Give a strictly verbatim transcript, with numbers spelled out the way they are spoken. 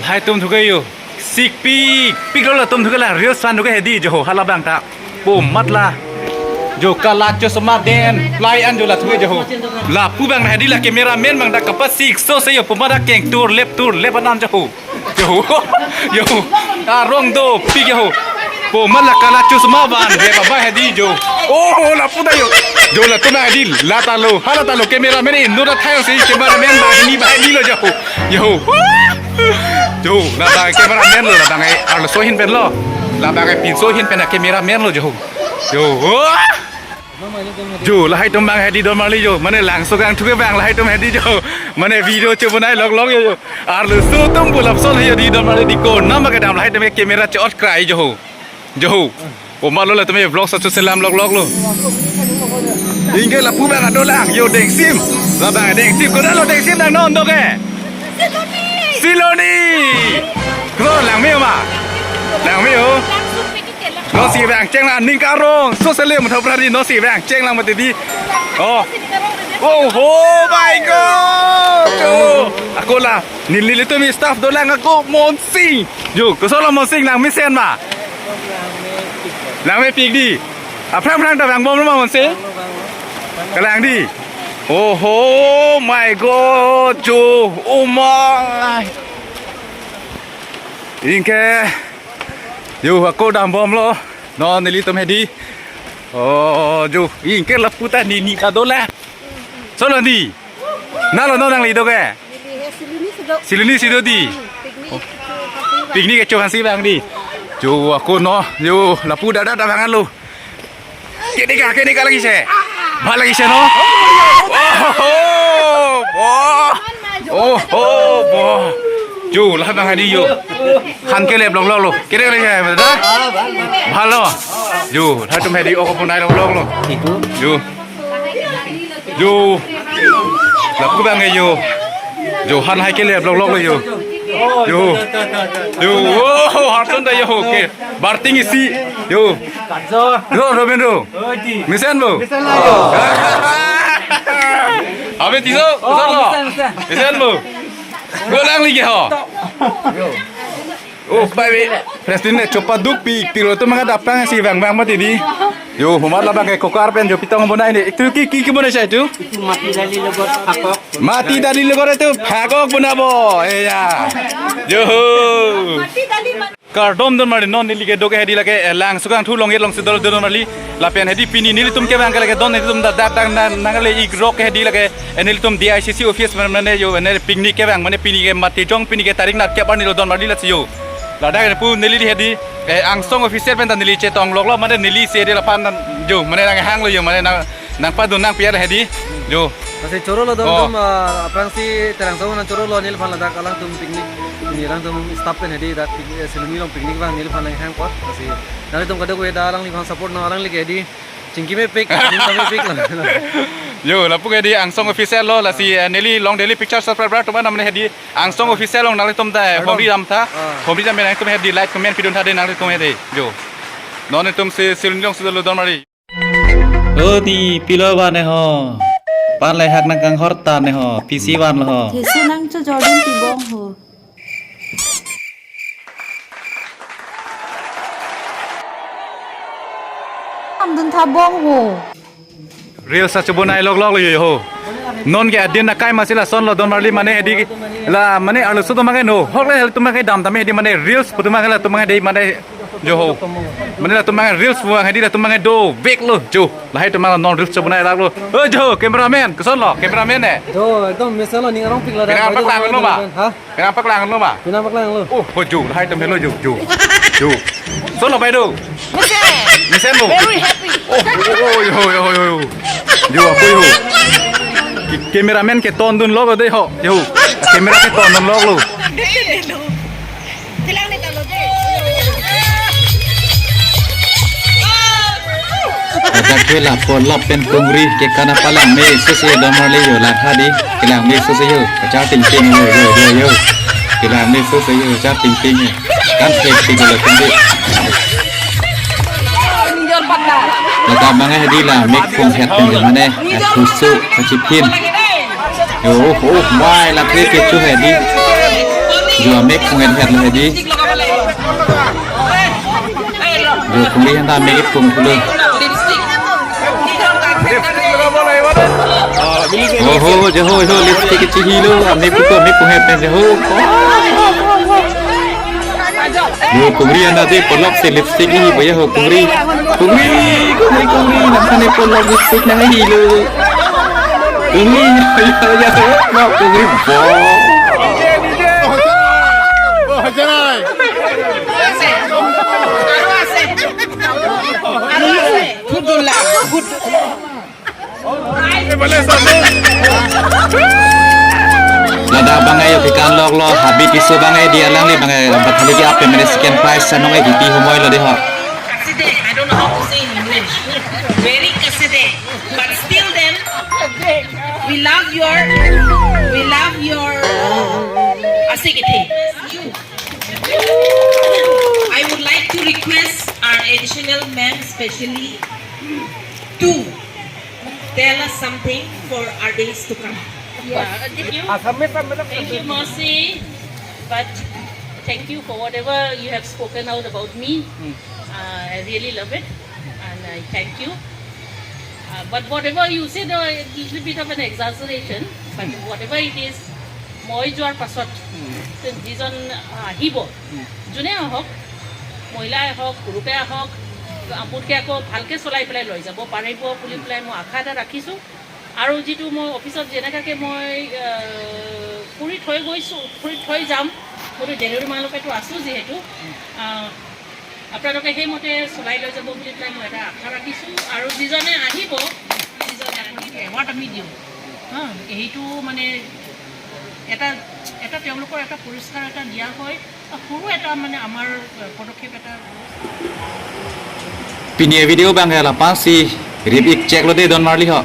Lahai atum thuke jo. Sikpik, piklo latum thuke la reels an thuke hedi jo ho, halabang ta. Po matla. Jo kala chosma den, play an jo la thuke jo ho. Lapu abang hedi la cameraman abang ta kapasik so se jo po mata keng tur lep tur lep anan jo ho. Jo ho. Jo ho. Arong dopik jo ho. Po matla kala chosma ban, lep abang hedi jo. Oh, lapu ta jo. Jo latum hedi, la ta lo, hala ta lo cameraman inut athai si cameraman banghini banghini lo jo ho. Jo ho. Jo, labang cameraman lo, labang e arloso ahin pen lo. Labang e pinso ahin pen a cameraman lo jo. Jo. Jo, lahai atum abang hedi don marli jo. Mane langso kangthu ke abang lahai atum hedi jo. Mane video chobonai lok lok jo. Arloso atum bulap son jo di don marli di ko. Nama kedam lahai atum ke camera chot krai jo. Jo. O malo latum e vlog sa chu selam lok lok lo. Ingke lapu abang adolang jo dengsim. Labang dengsim ko dalo dengsim nang non do ke. Siloni. Ko langme ma. Langme jo. Nosi abang cheng lang ning karong. So sele mo thapra di nosi abang cheng lang mati di. Oh. Oh, oh my God. Jo. Ako la. Neli nelitum staff dolang ako Monsing. Jo, koson lo Monsing nang mesen ma. Langmepik di. Aphrang aphrang ta vangbom lo ma Monsing. Kalang di. Oh, oh my God, jo. Oh my. Ingke. Jo, ako dambom lo. Non nelitum hedi. Oh, jo. Ingke lapu ta nini ta dolang. Solo di. Nalo non nangli do ke. Siloni si do. Siloni si do di. Picnic kecho aphansi abang di. Jo ako non, jo lapu dada ta abang lo. Kene ka, kene ka lagi se. Bhal lagi se no. Oh, oh, oh. Oh, oh, oh. Jo, lahai abang hedi jo. Han kelep lok lok lo. Kene ka lagi se, da? Bhal lo. Jo, lahai atum hedi ok punai lok lok lo. Itu. Jo. Jo. Lapu abang e jo. Jo han hai kelep lok lok lo jo. Jo. Jo. Oh, harton da jo. Oke. Barting isi. Jo. Jo, Robin ro. Mesen bo. Abe tiso, solo. Mesen, mesen. Mesen bo. Golang lagi ho. Oh, pai be. President ne chopa duk pi, pilo to manga dapang si vang vang mati di. Jo, humar labang ke kokar pen jo pitong bonai ne. Itu ki, ki, ki bonai sa itu? Itu mati dali logot phakok. Mati dali logot itu phakok bonabo. Iya. Jo. Kardom don marli non neli kedo ke hedi lake, eh, langso kangthu longet longsi dolo don marli. Lapen hedi pini nelitum kevang ke lake don nelitum da dak dak na nangle ikrok ke hedi lake, eh, nelitum D I C C office mane, mane jo, mane picnic kevang, mane pini ke Matijong pini ke tarik nat kep arni lo don marli lasi jo. Ladak pu neli di hedi, eh, angsong officer pen ta neli chetong lok lo, mane neli se di lapan dan jo, mane nanghang lo jo, mane nang, nangpadun nangpiar hedi jo. Lasi choro lo don. Oh. Tum, ah, aphrangsi Terang Song nang choro lo neliphan ladak alangtum picnic, nelangtum staff pen hedi dak pic-, eh, Siloni along picnic vang neliphan nanghang apot. Lasi nanglitum kadokave ta alangliphan support non, alangli ke hedi chingki mepik, ning mepik lang. Jo, lapu ke hedi angsong officer lo, lasi, eh, neli long daily picture subscriber atum aphan mane hedi angsong officer along nanglitum ta, eh, homri dam tha. Ah. Homri dam nanglitum hedi like comment pidun tha de nanglitum hedi. Jo. Non nelitum si Siloni alongsi dolo don marli. O di pilo bane ho. Pan le hak nang kanghor ta ne ho. Pisi van lo ho. Jesu nang cho Jordan pibong ho. Amdun tha bong ho. Reels sa chobonai lok lok lo jo ho. Non ke adin na kai masi lason lo don marli mane hedi la mane arloso atum abang ke no. Hok le hal atum abang ke dam tame hedi mane reels pu atum abang ke latum abang ke hedi mane jo ho. Mane latum abang ke reels pu abang hedi latum abang ke dovek lo jo. Lahai atum abang non reels chobonai lak lo. O jo cameraman, koson lo cameraman ne? Jo, ekdom mesen lo ning arongpik ladak. Penang paklang lo ma? Ha? Penang paklang lo ma? Penang paklang lo. Oh, ho jo, lahai atum helo jo, jo. Jo. Koson lo pai do? Mesen. Mesen lo. Very happy. Oh, oh, oh, yo, yo, yo, yo. Jo, ako jo. Ki-, cameraman keton dun lok de ho. Jo. Camera keton dun lok lo. Ladak ke la polop pen kungri ke kana palangme sese don marli jo la hadi kelangme sese jo kachar ting ting jo jo jo jo kelangme sese jo kachar ting ting jo kan thek ti lo kende. Ladak abang ke hedi la mek phung het pen mane khusu kachiphin. Jo, oh, oh, mai la kre kecho hedi. Jo amek pung-et-het lo hedi. Jo kuri hanta amek pung thulo. Oho, jo ho, jo lipstick chihilo, amek pung, amek pung-et pen jo ho. Jo kuri hanta de polok si lipstick ihi boya ho kuri. Kuri, kuri, kuri, nang sane polok lipstick nanghilo. Kuri, ya, ya, ya, no, kuri, bo. Ladak bang-e yo pikan lok lo, Habi Tisso bang-e di alangli bang-e, bathali ke ape mere second prize sanong e kipi humoi lo de ho. Kaside, I don't know how to say in English. Very kaside, but still then, we love your, we love your, uh, asik ite. I would like to request our additional men specially to tell us something for our days to come. Yes. Uh, thank you. Thank you, Mercy. But thank you for whatever you have spoken out about me. Uh, I really love it, and I thank you. Uh, but whatever you said, uh, a little bit of an exaggeration, but whatever it is, মই যোৱাৰ পাছত যিজন আহিব, যোনে আহক, মহিলাই আহক, পুৰুষে আহক, আপোনালোকে আকৌ ভালকে চলাই পেলাই লৈ যাব পাৰিব বুলি পেলাই মই আশা এটা ৰাখিছোঁ। আৰু যিটো মই অফিচত যেনেকুৱাকে মই, আহ, কৰি থৈ গৈছোঁ, কৰি থৈ যাম, মইতো ডেলিভাৰী মানলৈকেতো আছোঁ যিহেতু, আহ, আপোনালোকে সেইমতে চলাই লৈ যাব বুলি পেলাই মই এটা আশা ৰাখিছোঁ। আৰু যিজনে আহিব, যিজনে আহিব, এৱাৰ্ড আমি দিওঁ, হা, সেইটো মানে এটা, এটা তেওঁলোকৰ এটা পুৰস্কাৰ এটা দিয়া হয়, সৰু এটা মানে আমাৰ পদক্ষেপ এটা। Pini video bang-e la-an si rip ik chek lo de don marli ho.